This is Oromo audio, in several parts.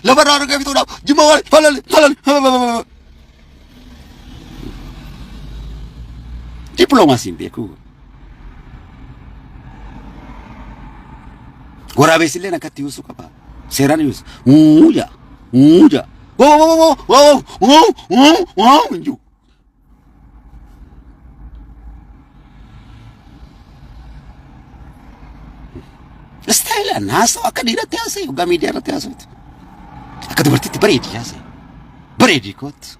Lafarraa argee fixuudhaaf jimma waali falali falali. Dippiloomaasiin beeku. Waraabessillee akkatti yuusuu qaba. Seeraan yuusu. Uuja. Uuja. Wow wow wow wow wow wow wow hin jiru. Istaayilaan haasa'u akka dhiiratti haasa'e hoggaa miidiyaa irratti haasa'utti. Akka dubartiitti bareedi haasa'e. Bareedi kootu.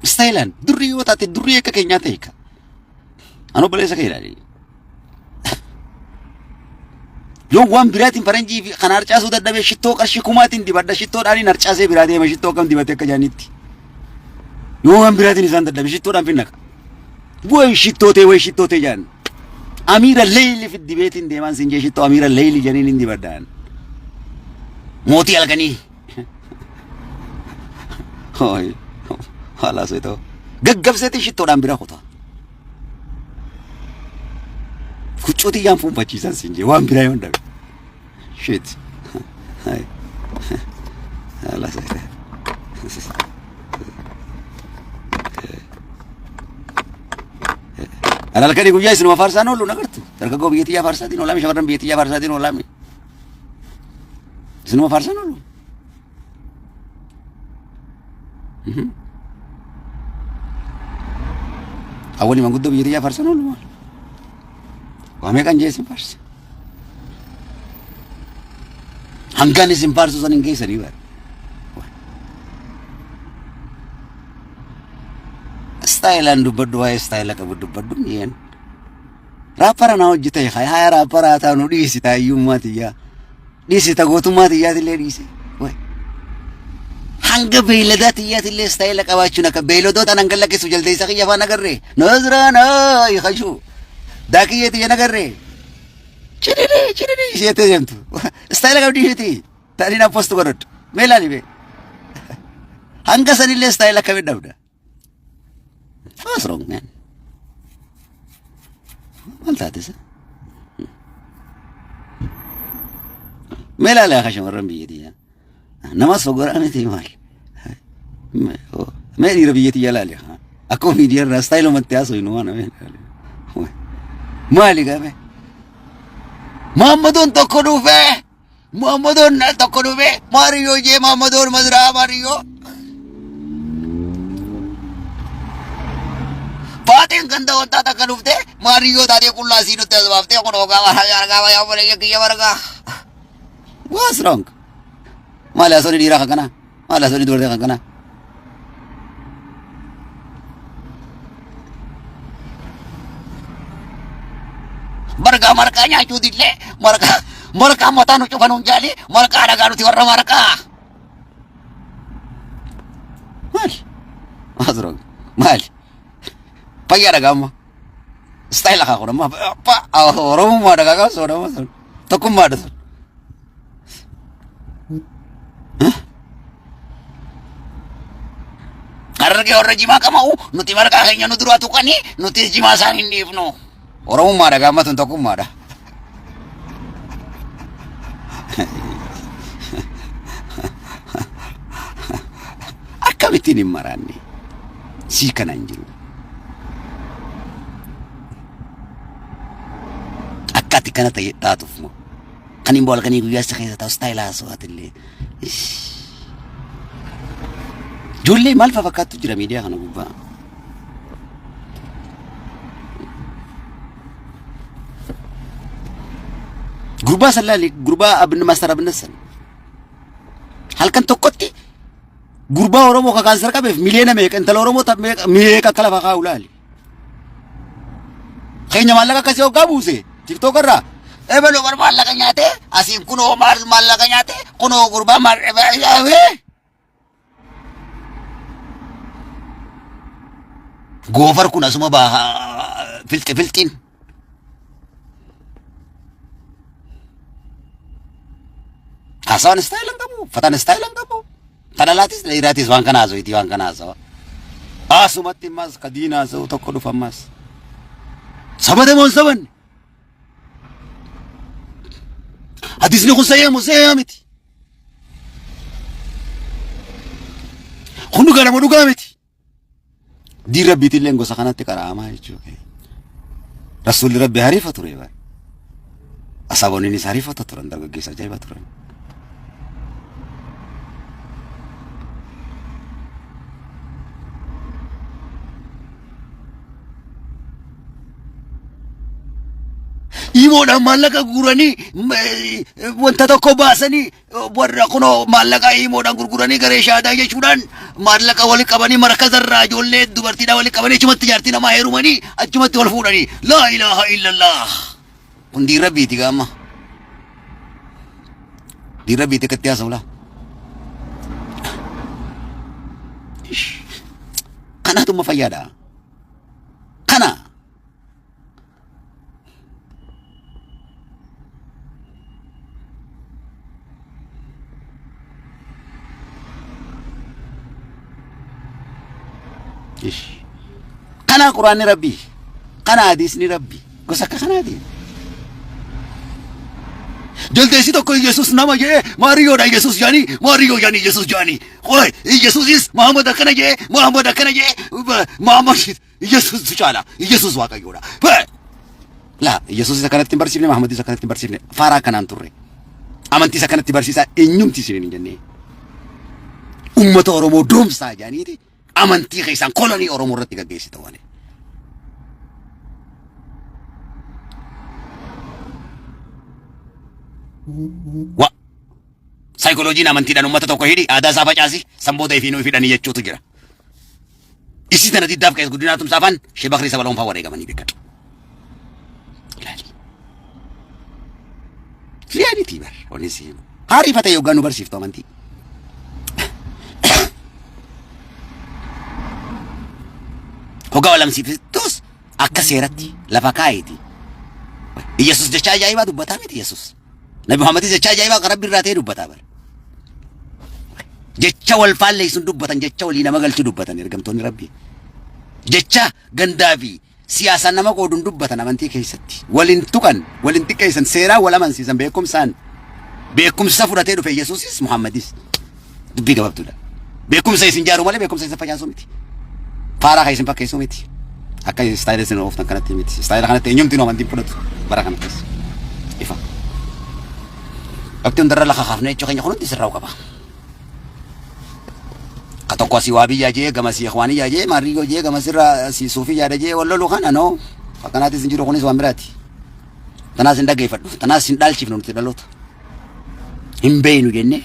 Istaayilaan durrii yoo taate durrii akka keenyaa ta'e ka. Ani obboleessa kee ilaali. Yoo waan biraatiin faranjii fi kan harcaasuu dadhabee shittoo qarshii kumaatiin dibadha shittoodhaan harcaasee biraa deema shittoo akkam dibatee akka jaanitti. Yoo waan biraatiin isaan dadhabe shittoodhaan finnaqa. Way shittoo ta'e way shittoo ta'e jaan. Amiira leeyli fi dibeetiin deemaan siin jee shittoo amiira leeyli janiin hin dibadhaan. Mootii halkanii. Hooyi. Haala seetoo. Gaggabseetiin shittoodhaan bira kutaa. Huccuu tiyyaan fuunfachiisan siin jee waan biraa yoon dhabe. Shit. Haala seetoo. Ana halkanii guyyaa isinuma faarsaan oolu nagartu. Dargaggoo biyya tiyyaa faarsaatiin oolaami shamarran biyya tiyyaa faarsaatiin oolaami. Isinuma faarsaan oolu. Awwali manguddoo biyya tiyyaa faarsan oolu maal? Waa meeqan jee isin faarsa? Hangaan isin faarsu san hin geessanii bara. Istaayilaan dubbadhu waa'ee istaayila qabu dubbadhu mi'een. Raappara naa hojjete haya raapparaa taanu dhiisi taayyummaa tiyyaa. Dhiisi ta gootummaa tiyyaatillee dhiise. Way. Hanga beeyladaa tiyyaatillee istaayila qabaachuun akka beeyladoota nan gallakkisu jaldeessa kiyya afaan agarree. Nazraanaa ikashuu. Daakiyyee tiyya nagarree. Cidhidhii cidhidhii isheettee deemtu. Istaayila qabdi isheetii. Ta'anii na post godhadhu. Mee ilaali mee. Hanga sanillee istaayila akkamiin dhabda. What's wrong man? Maal taate sa? Mee ilaali akka shamarran biyya tiyyaa. Namas fogoraa miti maal? Mee dhiira biyya tiyyaa ilaali. Akkuma miidiyaa irraa istaayilumatti haasoo hin waan mee ilaali. Maali gaafee? Maammadoon tokko dhufee! Muhammadoon tokko dhufee Maariyyoo jee Muhammadoon Mazraa Maariyyoo. Faateen ganda wantaa takka dhuftee Maariyyoo taatee qullaa sii nutti as baaftee kun hoogaa bargaa argaa bayaa obboleeyya kiyya bargaa. What's wrong? Maali haasawni dhiiraa kan kanaa? Maali haasawni dubartii kan kanaa? Marqaa marqaa nyaachuu dillee marqaa marqaa mataa nu cufanuun jaali marqaa dhagaa nuti warra marqaa. Maali? What's wrong? Maali? Fayyaa dhagaa amma. Style haa kun amma Oromummaa dhagaa qabsoo soodama sun tokkummaadha sun. Harargee warra jimaa qama'u nuti marqaa keenya nu duraa tuqanii nuti jimaa isaan hin dhiifnu. Oromummaadha gaamma tun tokkummaadha. Akkamittiin hin maraanne sii kana hin jiru. Akka ati kana ta'e taatuuf moo? Kan hin halkanii guyyaa si keessa taa'u istaayila haasawaatillee. Ijoollee maal fa fakkaattu jira miidiyaa kana gubbaa. Gurbaa san laali gurbaa abin master abin san. Halkan tokkotti gurbaa Oromoo ka kaansar qabeef miliyoona meeqa intala Oromoo ta meeqa meeqa akka lafa kaa'u laali. Keenya maallaqa akkasii hoggaa buuse tiktook irraa. Ebelu bar maallaqa nyaate asiin kunoo maal maallaqa nyaate kunoo gurbaa maal Goofar kun asuma baaha filxi filxiin. Haasawaan istaayila hin qabu, uffataan istaayila hin qabu. Tan alaatis dhiiraatis waan kana haasawiti waan kana haasawa. Asumatti ammas ka diina haasa'u tokko dhufa ammas. Sabate moo hin sabanne? Hadisni kun sahiha moo sahiha miti? Kun dhugaa moo dhugaa miti? Diin rabbiitillee gosa kanatti qara'amaa jechuudha. Rasuulli rabbi hariifa ture bara. Asaabonniinis hariifata turan dargaggeessa ajaa'iba turan. Imoodhaan maallaqa guuranii wanta tokko baasanii warra kunoo maallaqa imoodhaan gurguranii garee shaadaa jechuudhaan maallaqa wali qabanii markazarraa ijoollee dubartiidhaa wali qabanii achumatti jaartii namaa heerumanii achumatti wal fuudhanii laa ilaaha illallah. Kun diin rabbiiti gaama. Diin rabbiiti akkatti haasa'u laa. Kanaatu fayyaadha. Kana Ish. Kana quraanni rabbii. Kana hadiisni rabbii. Gosa akka kanaati. Jaldeessi tokko Yesuus nama jedhee Maariyyoodha Yesuus jedhanii Maariyyoo jedhanii Yesuus jedhanii. Qoy Yesuusis Muhammad akkana jedhee Muhammad akkana jedhee Muhammad Yesuustu caala Yesuus Waaqayyoodha. Laa Yesuusis akkanatti hin barsiifne Muhammadis akkanatti hin barsiifne faaraa akkanaan turre. Amantiis akkanatti barsiisaa eenyumti isiniin hin jennee. Uummata Oromoo doomsaa jedhaniiti amantii keessaan kolonii Oromoo irratti gaggeessita waan. Wa saayikolojiin amantiidhaan uummata tokko hidhi aadaa isaa facaasi san booda ifiinuu hidhanii jechuutu jira. Isii tana diddaaf qees guddinaa tumsaafaan shee bakrii saba loonfaa wareegamanii beekadhu. Ilaali. Riyaalitii bar wanni si himu. Haariifata yoggaa nu barsiiftu amantii. Hoggaa walamsiiftus akka seeratti lafa kaayeeti. Iyyasuus jecha ajaa'ibaa dubbataa miti Yesuus. Nabi Muhammadis jecha ajaa'ibaa kan Rabbi irraa ta'e dubbataa bara. Jecha wal faalleessuun dubbatan jecha walii nama galchu dubbatan ergamtoonni Rabbii. Jecha gandaa fi siyaasaan nama qooduun dubbatan amantii keessatti. Waliin tuqan, waliin xiqqeessan, seeraan wal amansiisan beekumsaan. Beekumsa fudhatee dhufe Yesuusis Muhammadis. Dubbii gabaabduudha. Beekumsa isin jaaru malee beekumsa isin facaasuu miti. Faaraa kan isin fakkeessuu miti. Akka istaayila isin ooftan kanatti miti. Istaayila kanatti eenyumti nu amantiin fudhatu bara kana keessa. Ifa. Qabxii hundarra lafa kaafne jechuu keenya kun hundi sirraa'u qaba. Ka tokko asii waa biyyaa jee gama asii ikhwaaniyyaa jee maarriyyoo jee gama sirraa asii suufiyyaadha jee wal lolu kana noo. Akkanaatis hin jiru kunis waan biraati. Tanaas hin dhaggeeffadhu. Tanaas hin dhaalchifnu nuti dhaloota. Hin beeynu jennee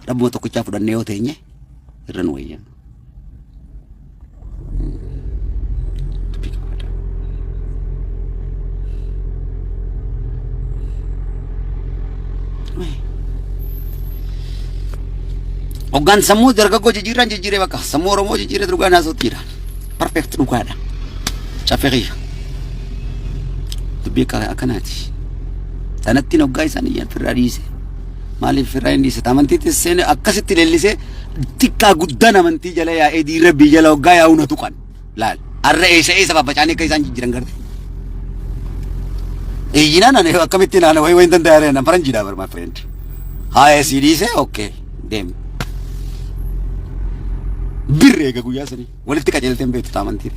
rabbuma tokkichaa fudhannee yoo teenye irra nu wayya. Dubbii qabaadha. Hoggaan sammuu dargaggoo jijjiirraan jijjiiree bakka sammuu Oromoo jijjiiree dhugaa naasootti jira. Perfect dhugaadha. Caffee kiyya. Dubbii akkanaati. Sanatti hoggaa isaan iyyan firraa dhiise. Maaliif firraa hin dhiise? Amantiitti seene akkasitti leellisee xiqqaa guddaan amantii jala yaa'ee diin rabbii jala hoggaa yaa'uu na tuqan. Laal. Har'a eessa eessa faffaca'anii akka isaan jijjiiran garte. Iyyinaan ani akkamittiin ana wayii wayiin danda'aa ree faranjiidha bar my friend. Haaya sii dhiise okay deemi. Birri eega guyyaa sanii walitti qajeeltee hin beektu amantii.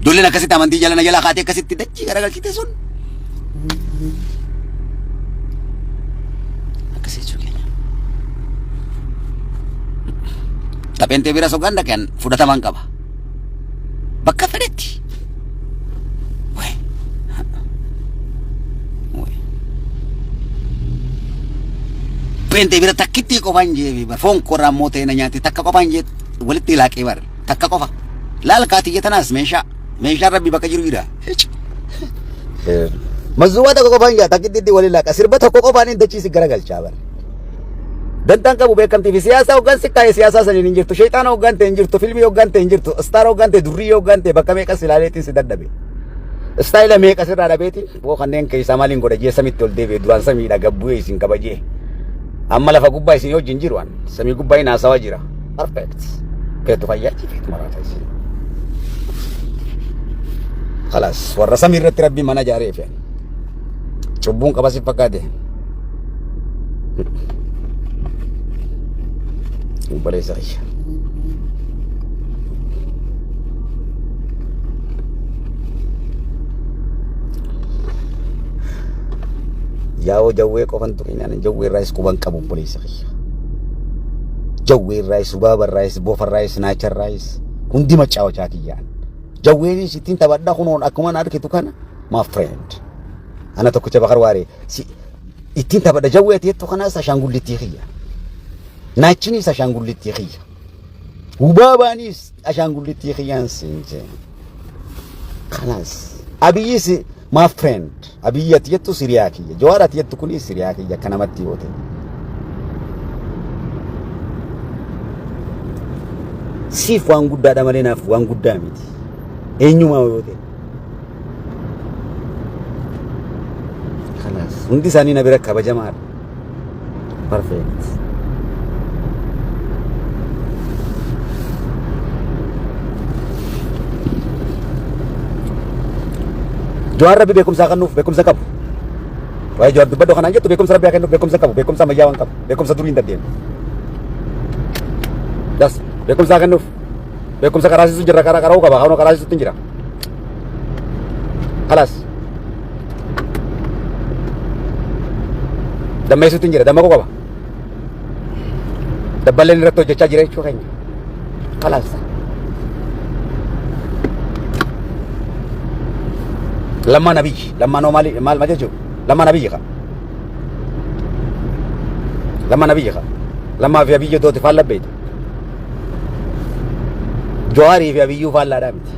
Ijoolleen akkasitti amantii jala na jala kaatee akkasitti dachii garagalchite sun. Akkas jechuu keenya. Tapheen bira sogaan dhaqeen fudhataman qaba. Bakka fedhetti. Way. Way. Pheenxee bira takkittii qofaan jee bar foon korraa immoo ta'e na nyaate takka qofaan jee walitti laaqee bar takka qofa. Laal kaatiyya tanaas meeshaa meeshaan rabbi bakka jiru jira. Mazuwaa tokko qofaan jaa takkittiitti waliin laaqa sirba tokko qofaan hin dachiisi garagalchaa bar. Dantaan qabu beekamtii fi siyaasa hoggaan si kaa'e siyaasaa saniin hin jirtu. Sheexaana hoggaan ta'e hin jirtu. Filmii hoggaan ta'e hin jirtu. Istaara hoggaan ta'e durrii hoggaan ta'e bakka meeqas ilaaleetiin si dadhabe. Istaayila meeqa sirraa dhabeetiin boo kanneen keessaa maaliin godha jee samitti ol deebi'e duraan samiidha gabbu'ee isin kabajee. Amma lafa gubbaa isin wajjin jiru an samii gubbaa hin haasawaa jira. Perfect. Feetu fayyaa feetu maraata isin. Kalaas warra samii irratti rabbiin mana ijaareef. Cubbuun qaba si fakkaate. Obboleessa kiyya. Yaa'oo jawwee qofan tuqinaan jawwee irraayis quban qabu obboleessa kiyya. Jawwee irraayis, hubaaba irraayis, bofa irraayis, naacha irraayis hundi macaawachaa kiyyaan. Jawweenis ittiin taphadha kunoon akkuma na argitu kana my friend. Ana tokkicha Bakar Waaree si ittiin taphadha jawwee ati jettu kanaas ashaangullittii kiyya. Naachinis ashaangullittii kiyya. Hubaabaanis ashaangullittii kiyyaan siin jee. Kanaas Abiyyis my friend. Abiyyi ati jettu siriyaa kiyya. Jawaar ati jettu kunis siriyaa kiyya akka namatti yoo ta'e. Siif waan guddaadha malee naaf waan guddaa miti. Eenyumaa yoo ta'e. Kanaas hundi isaanii na bira kabajamaadha. Perfect. Jawaar Rabbi beekumsaa kennuuf beekumsa qabu. Waa'ee Jawaar dubbadhu kanaan jettu beekumsa Rabbi haa kennuuf beekumsa qabu beekumsa ammayyaa waan qabu beekumsa durii hin dandeenye. Das beekumsa haa kennuuf beekumsa karaasisu jirra karaa qara'uu qaba kaanoo karaasisutti hin jira. Kalaas. Dammeessuutti hin jira dammaquu qaba. Dabballeen irratti hojjechaa jira jechuu keenya. Kalaas. Lammaan Abiyyi. Lammaan hoo maali maal maal jechuudha? Lammaan Abiyyi ka. Lammaan Abiyyi ka. Lammaa fi Abiyyi iddoo itti faallaa beektu. Jawaarii fi Abiyyuu faallaadhaa miti.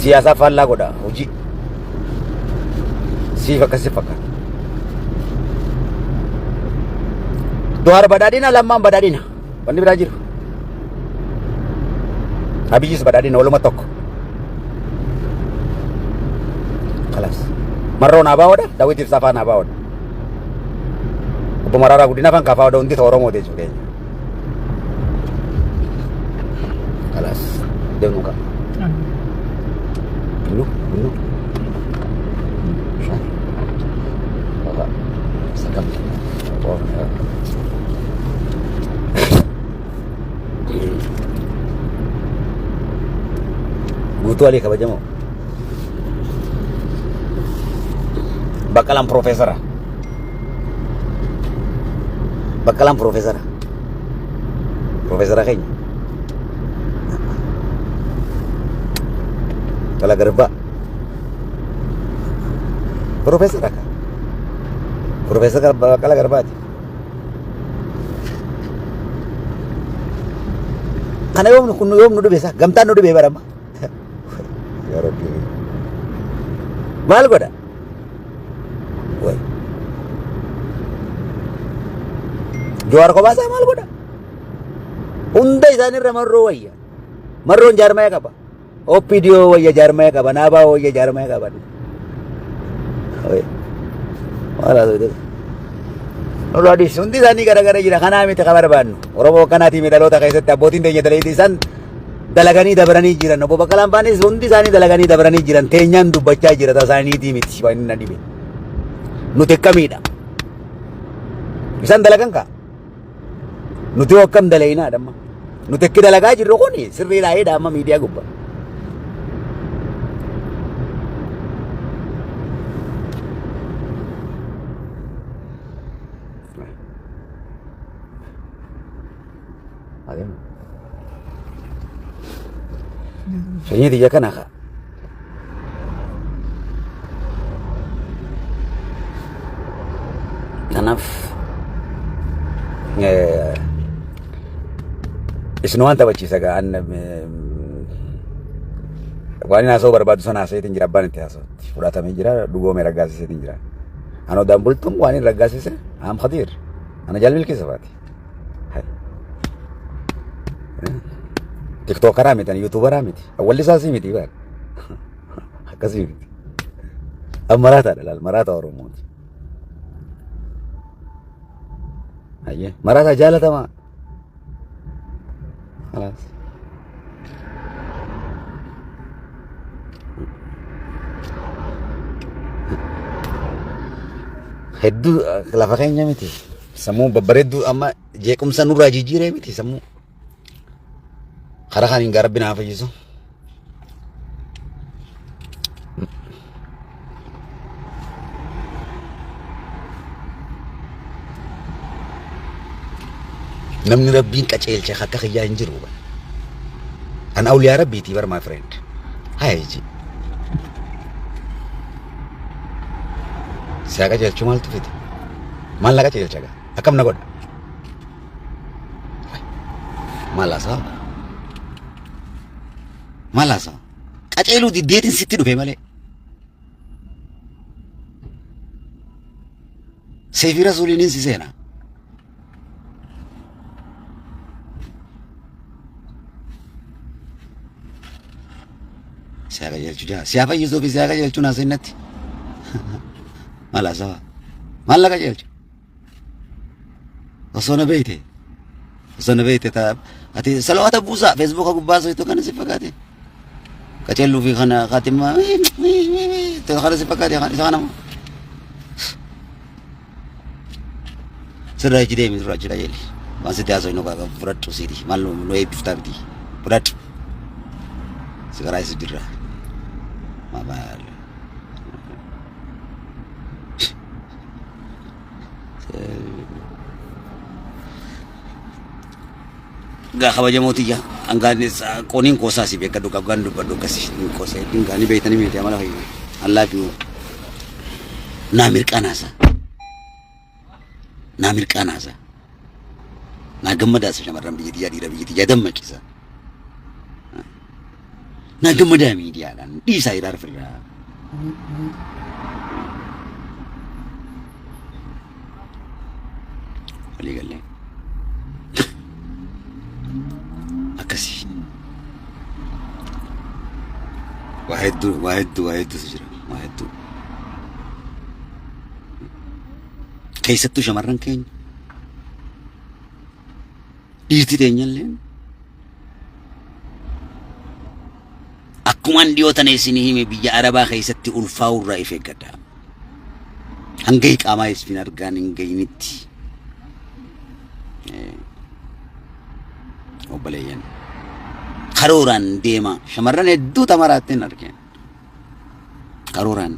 Siyaasaa faallaa godha hojii. Siif akkasi fakkaata. Jawaar badhaadhina lammaan badhaadhina. Wanni biraa jiru. Abiyyis badhaadhina waluma tokko. Kalaas. Marroon abaawoodha. Daawit Ibsaa faan abaawoodha. Obbo Maraaraa Guddinaa faan kaafaawodha hundi ta'u Oromooti jechuudha keenya. Kalaas. Deemnu qaba. Bunu, bunu. Shan. Baba. Sakam. Oh. Guutuu Alii kabajamoo. Baqqalaan piroofeesara. Baqqalaan piroofeesara. Piroofeesara keenya. Baqqalaa Garbaa. Piroofeesara ka. Piroofeesara Baqqalaa Garbaati. Kana yoom kun yoom nu dhibe sa gamtaan nu dhibe barama. Yaa Rabbi. Maal godha? Way. Jawaar kophaa isaa maal godha? Hunda isaanirra marroo wayya. Marroon jaarmaya qaba. OPDO wayya jaarmaya qaba. Naabaa wayya jaarmaya qaba. Way. Maal haasofte? Nurraa dhiisi. Hundi isaanii garagara jira. Kanaa miti kan barbaannu. Oromoo akkanaatii dhaloota keessatti abbootiin teenya dalayitii isaan dalaganii dabranii jiran. Obbo Baqqalaan faanis hundi isaanii dalaganii dabranii jiran. Teenyaan dubbachaa jira tasaaniitii miti waan inni na dhibe. Nuti akkamiidha? Isaan dalagan kaa? Nuti hoo akkam dalaynaa dhamma? Nuti akki dalagaa jirru kun sirriidhaa jedha amma miidiyaa gubbaa. Adeemu. Sanyii tiyya kana kaa. Kanaaf isin waan taphachiisa gaa an waan inni haasa'uu barbaadu sana haasa'eetiin jira abbaan itti haasa'utti fudhatamee jira dhugoomee raggaasiseetiin jira. An odaan bultuun waan inni raggaasise am khadiir ana jaal milkeessa baati. Tiktookaraa miti ani yuutuubaraa miti wallisaa sii miti baal akkasii miti. An maraataadha laal maraataa Oromooti. Hayyee maraataa jaalatamaa. Khalaas. Hedduu lafa keenya miti. Sammuu babbareedduu amma jeequmsa nurraa jijjiiree miti sammuu. Karaa kaniin gaa rabbi naa fayyisu. Namni rabbiin qaceelche akka kiyyaa hin jiru. An awliyaa rabbiitii bar my friend. Haya jechi. Siyaa qajeelchuu maaltu fide? Maal na qajeelcha gaa? Akkam na godha? Maal haasawa? Maal haasawa? Qaceeluu diddeetiin sitti dhufe malee. Seefii rasuuliin si seena. Siyaa qajeelchu jaa. Siyaa fayyisuu fi siyaa qajeelchu naa seenatti. Maal haasawa? Maal na qajeelchu? Osoo na beeyte. Osoo na beeyte ta ati salawaata buusaa feesbuuka gubbaa soitu kana si fakkaate. Qaceelluu fi kana kaatimmaa kana si fakkaate isa kana moo. Sirraa achi deemi sirraa achi qajeeli. Waan sitti haasoo inni qaba fudhadhu siiti. Maal nu eebbiftaa miti. Fudhadhu. Si karaa isa jirra. Maal. Gaa kabajamoo tiyya hangaan qooniin qoosaa si beekadhu qabgaan dubbadhu akkasi hin qoosee hingaanii beektanii miti amala fayyadu. I love you. Naa mirqanaasa. Naa mirqanaasa. Naa gammadaasa shamarran biyya tiyyaa dhiira biyya tiyyaa dammaqisa. Naa gammadaa miidiyaadhaan dhiisaa hiraar firraa. Walii gallee. Akkasii. Waa hedduu waa hedduu waa hedduutu jira waa hedduu. Keessattuu shamarran keenya dhiirti teenyallee akkumaan dhiyoo tana isinii hime biyya Arabaa keessatti ulfaa'uu irraa if eeggadha. Hanga iqaamaa isin argaan hin gahinitti. Obboleeyyan karooraan deema shamarran hedduu tamaraatti hin argeen. Karooraan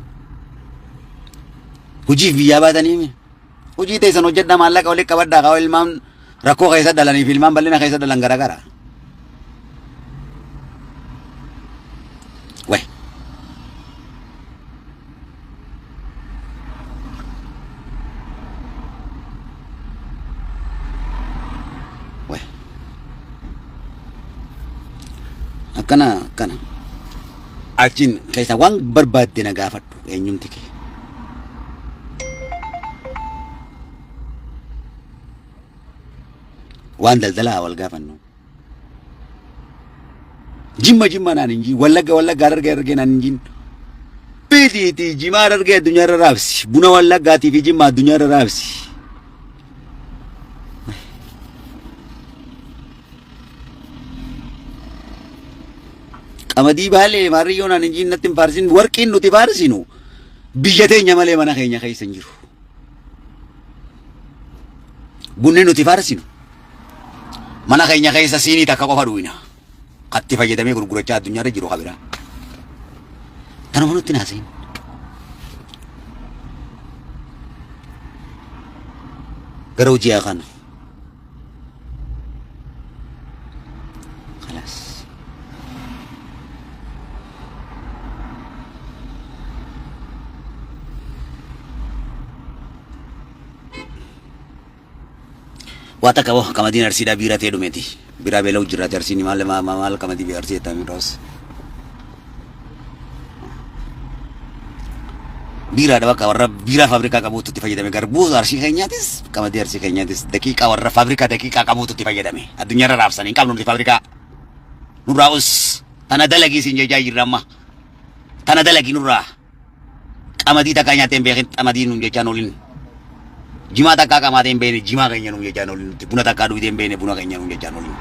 hojiif biyyaa baatanii hime. Hojii teessan hojjedhaa maallaqa walitti qabadhaa kaa ilmaan rakkoo keessa dhalanii fi ilmaan bal'ina keessa dhalan garagara. Wai. Wai. Akkana akkana. Achiin keessa waan barbaadde na gaafadhu eenyumti kee. Waan daldalaa wal gaafannu. Jimma jimma naan hin jiin, wallagga wallagga harargee harargee naan hin jiin. Bitiiti jimaa harargee addunyaa irra raabsi. Buna wallaggaatii fi jimma addunyaa irra raabsi. Qamadii baalee maarriyyoo naan hin jiin natti hin faarsin warqiin nuti faarsinu biyya teenya malee mana keenya keessa hin jiru. Bunni nuti faarsinu mana keenya keessa siinii takka qofa dhuyna. Katti fayyadamee gurgurachaa addunyaarra jiru kabiraa. Tanuma nutti naasiin. Gara hojii haa kaanu. Khalaas. Waa takka boo qamadiin arsiidhaa biiraa ta'ee dhumeeti. Biraa beela'u jirraati arsiin maal maal maal qamadii arsii jettaa miidhaas. Biiraadha bakka warra biiraa faabrikaa qabuutu itti fayyadame. Garbuu arsii keenyaatis qamadii arsii keenyaatis daqiiqaa warra faabrikaa daqiiqaa qabuutu itti fayyadame. Addunyaarra raabsan hin qabnu nuti faabrikaa. Nurraa us tana dalagii siin jechaa jirra amma. Tana dalagii nurraa. Qamadii takkaa nyaattee hin beekin qamadii nuun jechaan oolin. Jimaa takkaa qamaatee hin beekne jimaa keenya nuun jechaan oolin. Buna takkaa dhugdee hin beekne buna keenya nuun jechaan oolin.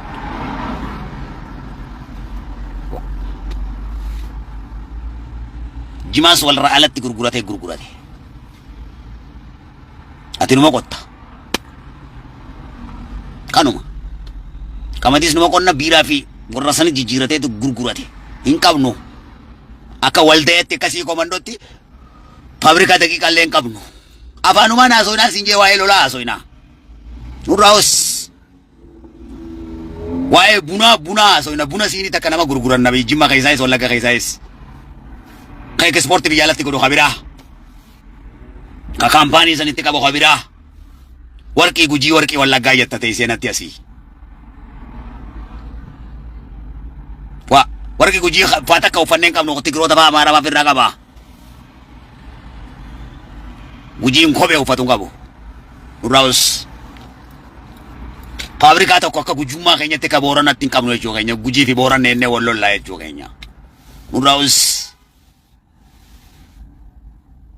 Jimaas walirra alatti gurguratee gurgurate. Ati numa qotta. Kanuma. Qamadiis numa qonna biiraa fi warra sana jijjiirateetu gurgurate. Hin qabnu. Akka waldayetti akkasii komandootti faabrikaa daqiiqaa illee hin qabnu. Afaanumaan haasoinaa siin jee waa'ee lolaa haasoinaa. Nurraa os. Waa'ee bunaa bunaa haasoina buna siinii takka nama gurguran nabi Jimma keessaayis Wallagga keessaayis. Ka ekspoortii biyya alatti godhu kabiraa. Ka kaampaanii sanitti qabu kabiraa. Warqii Gujii warqii Wallaggaa jetta teessee natti asii. Waa warqii Gujii faa takka uffannee hin qabnu Tigiroota faa Amaaraa faa ofirraa qaba. Gujiin kophee uffatu hin qabu. Nurraa os. Faabrikaa tokko akka gujummaa keenyatti akka Booranatti hin qabnu jechuu keenya. Gujii fi Booranni ennee wal lollaa jechuu keenya. Nurraa os.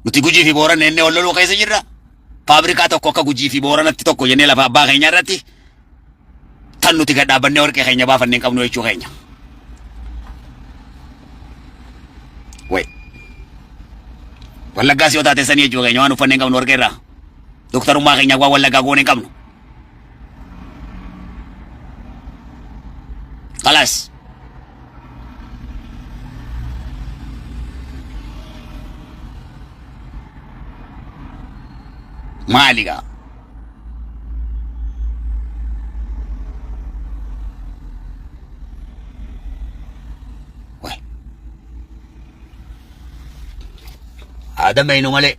Nuti Gujii fi Booranni ennee wal loluu keessa jirra. Faabrikaa tokko akka Gujii fi Booranatti tokko jennee lafa abbaa keenya irratti tan nuti gad dhaabbannee warqee keenya baafannee hin qabnu jechuu keenya. Wayi. Wallaggaas yoo taate sanii jechuu keenya waan uffannee hin qabnu warqee irraa. Doktarummaa keenya waan wallaggaa goone hin qabnu. Kalaas. Maali gaa? Wayi. Aadama inu malee.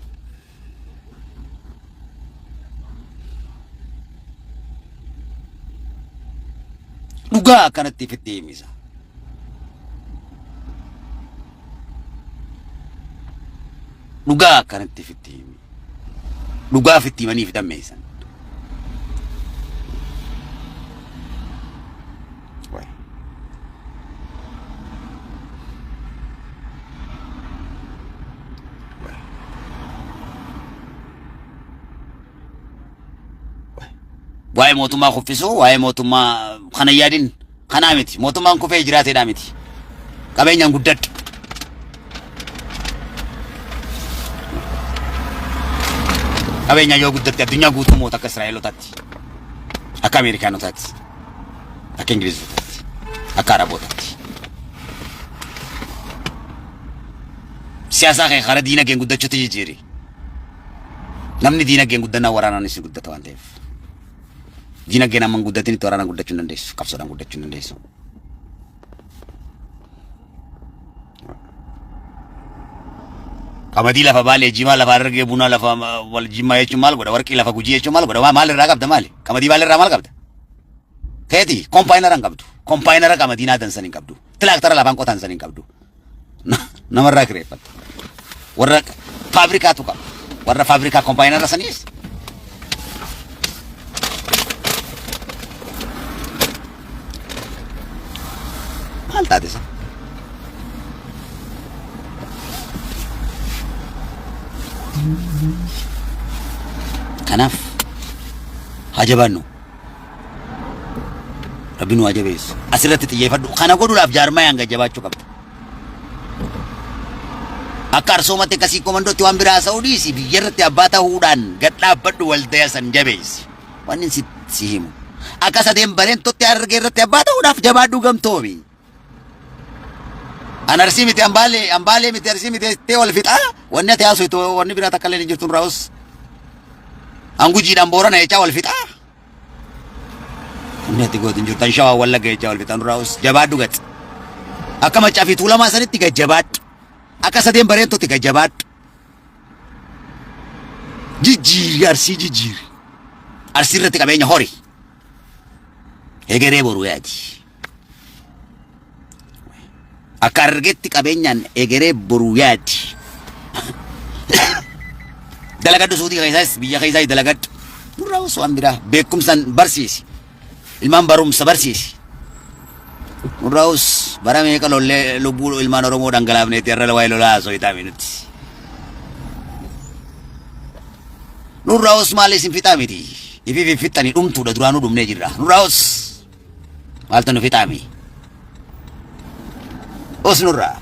Dhugaa akkanatti ifitti himisa. Dhugaa akkanatti ifitti himi. Dhugaa ifitti himanii fi dammeessan. Wayi. Waa'ee mootummaa kuffisuu, waa'ee mootummaa kana hin yaadin kanaa miti. Mootummaan kufee jiraateedhaa miti. Qabeenyaan guddadhu. Qabeenyaan yoo guddatte addunyaa guutuu moota akka Israa'elotaatti, akka Ameerikaanotaatti, akka Ingilizotaatti, akka Arabootaatti. Siyaasaa kee karaa diinagdeen guddachuutti jijjiiri. Namni diinagdeen guddannaa waraanaanis ni guddata waan ta'eef. Diinagdeen amma hin guddatinitti waraanaan guddachuu hin dandeessu. Qabsoodhaan guddachuu hin dandeessu. Qamadii lafa Baalee, jimaa lafa Harargee, buna lafa wal jimmaa jechuun maal godha? Warqii lafa Gujii jechuun maal godha? Maal irraa qabda maali? Qamadii Baalee irraa maal qabda? Keeti kompaayinara hin qabdu. Kompaayinara qamadii naadan san hin qabdu. Tilaaktara lafaan qotan san hin qabdu. Namarraa kireeffatta. Warra faabrikaatu qaba. Warra faabrikaa kompaayinara saniis maal taate isa? Kanaaf haa jabaannu. Rabbi nu haa jabeessu. Asirratti xiyyeeffadhu. Kana godhuudhaaf jaarmayaan gad jabaachuu qabda. Akka arsoomatti akka siikoo mandootti waan biraa haasa'uu dhiisi biyya irratti abbaa ta'uudhaan gad dhaabbadhu waldaya san jabeessi. Wanni si, si himu. Akka sadeen bareentotti harargee irratti abbaa ta'uudhaaf jabaadhu gamtoomi. An arsii miti ambaalee ambaalee miti arsii miti jettee wal fixaa wanni ati haasoftu wanni biraa takka illee hin jirtu nurraa us. An gujiidhaan boorana jechaa wal fixaa. Wanni ati gootu hin jirtu an shawaa wallagga jechaa wal fixaa nurraa us jabaadhu gat. Akka maccaa fi tuulamaa sanitti gad jabaadhu. Akka sadeen bareentotti gad jabaadhu. Jijjiiri arsii jijjiiri. Arsii irratti qabeenya hori. Egeree boru yaadi. Akka argetti qabeenyaan egeree boru yaadi. Dalagadhu suutii keessaas biyya keessaas dalagadhu. Nurraa osoo waan biraa beekumsaan barsiisi. Ilmaan barumsa barsiisi. Nurraa os bara meeqa lollee lubbuu ilmaan Oromoo dhangalaafneetti har'a waa'ee lolaa haasoo itaame nuti. Nurraa os maal isin fixaa miti. Ifiif fixxanii dhumtuudha duraanuu dhumnee jirra. Nurraa os. Maaltu nu fixaami? Us nurraa.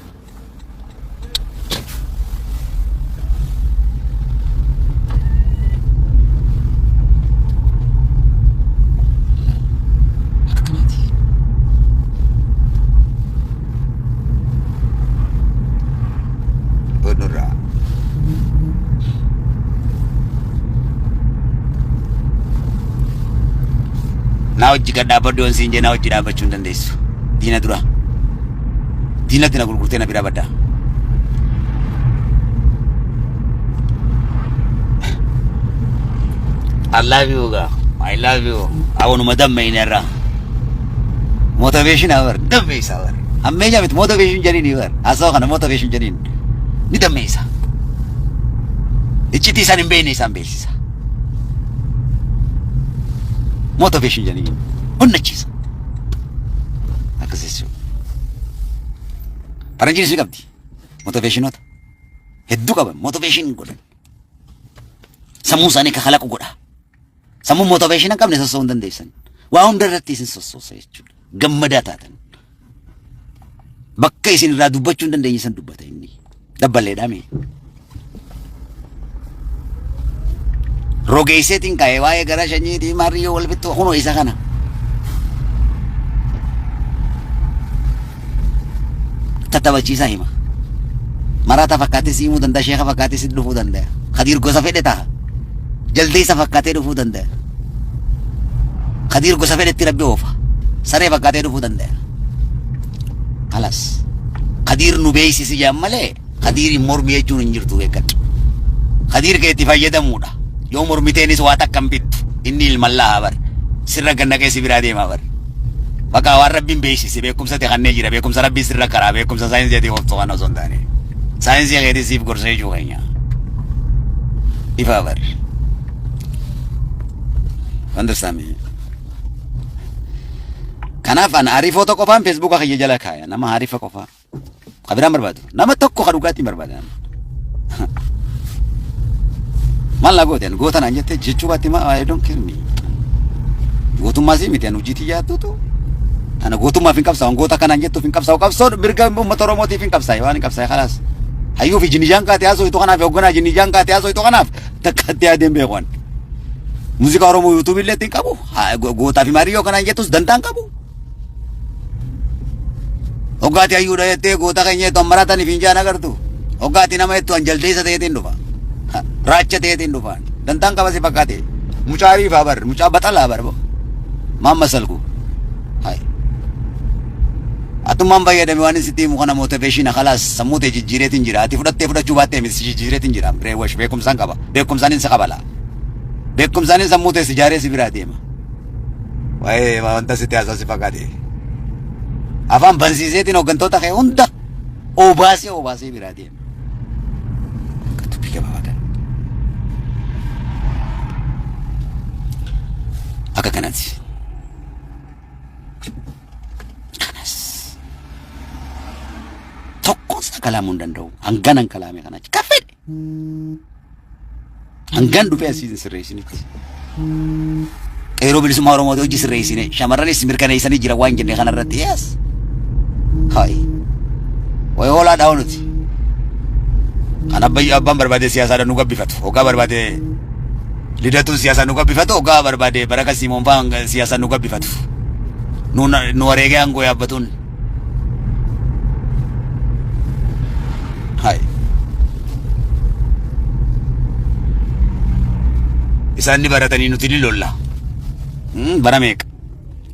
Naa hojii gad dhaabbadhu yoon siin jee naa hojii dhaabbachuu hin dandeessu. Diina dura. Diinatti na gurgurtee na bira badda. I love you gaa. I love you. Awwanuma dammeyne irraa. Motivation bar dammeessa bar. Ammeenya miti motivation jedhini bar. Hasawa kana motivation jedhin ni dammeessa. Iccitii isaan hin beekne isaan beeksisa. Motivation jedhini onnachiisa. Akkas jechuudha. Faranjiinis ni qabdi. Motivationoota hedduu qaban motivation godhan. Sammuu isaanii akka kalaqu godha. Sammuu motivation hin qabne sossoo'uu hin dandeessan. Waa hunda irratti isin sossoosa jechuudha. Gammadaa taatan. Bakka isin irraa dubbachuu hin dandeenye san dubbata inni. Dabballeedhaa mee. Rogeesseetiin ka'ee waa'ee gara shanyiitii maariyyoo wal bittuu kunoo isa kana. Tattabachiisaa hima. Maraataa fakkaatee si himuu danda'a, sheeka fakkaatee si dhufuu danda'a. Kadiir gosa fedhe ta'a. Jaldeessa fakkaatee dhufuu danda'a. Kadiir gosa fedhetti rabbi oofa. Saree fakkaatee dhufuu danda'a. Kalas. Kadiir nu beeksisi jaan malee Kadiir hin mormi jechuun hin jirtu beekadhu. Kadiir kee itti fayyadamuudha. Yoo mormiteenis waa takka hin bittu. Inni ilman lahaa bar. Sirra gannaqee si biraa deemaa bar. Bakka waan rabbiin beeksise beekumsa ta'e kanneen jira beekumsa rabbii sirra karaa beekumsa saayinsii ati ooftu kana osoo hin taane. Saayinsii keetii siif gorsee jechuu keenya. Ifaa bar. Understand me? Kanaaf an arifoota qofaan feesbuuka kiyya jala kaaya nama arifa qofaa. Ka biraan barbaadu. Nama tokko ka dhugaatiin barbaada. Maal naa goote goota naan jette jechuu baatti maa I don't care me. Gootummaa sii miti ani hojii tiyyaattutu. Ana gootummaaf hin qabsaa'u goota kanaan jettuuf hin qabsaa'u qabsoo mirga uummata Oromootiif hin qabsaa'e waan hin qabsaa'e kalaas. Hayyuu fi jinnijaan kaatee haasoo kanaaf hoogganaa jinnijaan kaatee haasoo kanaaf takka itti yaadeen beeku ani. Muuziqaa Oromoo yuutuubii illee ittiin qabu gootaa fi maariyyoo kanaan jettus dantaan qabu. Hoggaati hayyuudha jettee goota keenya jettu ammarataniif hin jaan agartu. Hoggaati nama jettu an jaldeessa ta'eetiin dhufa. Raacha ta'eetiin dhufa. Dantaan qaba si fakkaate. Mucaa riifaa bar, mucaa baxalaa bar. Maal masalku? Hai. Atummaan fayyadame waan sitti himu kana motivation khalaas sammuu ta'e jijjiireetiin jira. Ati fudhattee fudhachuu baattee miti si jijjiireetiin jira. Brainwash beekumsaan qaba. Beekumsaan hin si qabala. Beekumsaan sammuu ta'e si jaaree si biraa deema. Waa'ee wanta sitti haasaa si fakkaate. Afaan bansiiseetiin hooggantoota kee hunda obaasee obaasee biraa deema. Akka dubbii gabaabaa kana. Akka kanatti. Kanas. Tokkoon isaa kalaamuu hin danda'u. Hanganan kalaame kana. Kan fedhe. Hangan dhufee asii hin sirreessinitti. Qeerroo bilisummaa Oromoo hojii sirreessine shamarranis mirkaneessanii jira waan jenne kanarratti yes. Hayi. Wayi hoolaa dhaa'u nuti. Kan abbaan barbaade siyaasaadhaan nu gabbifatu. Hoggaa barbaade lidatuun siyaasaan nu gabbifatu. Hoggaa barbaade baraka Simoon fa'aan siyaasaan nu gabbifatu. Nu wareegee aangoo yaabbatuun. Hai. Isaan ni baratanii nuti ni lolla. Bara meeqa?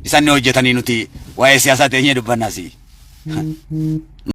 Isaan ni hojjetanii nuti waa'ee siyaasaa teenyee dubbannaa si.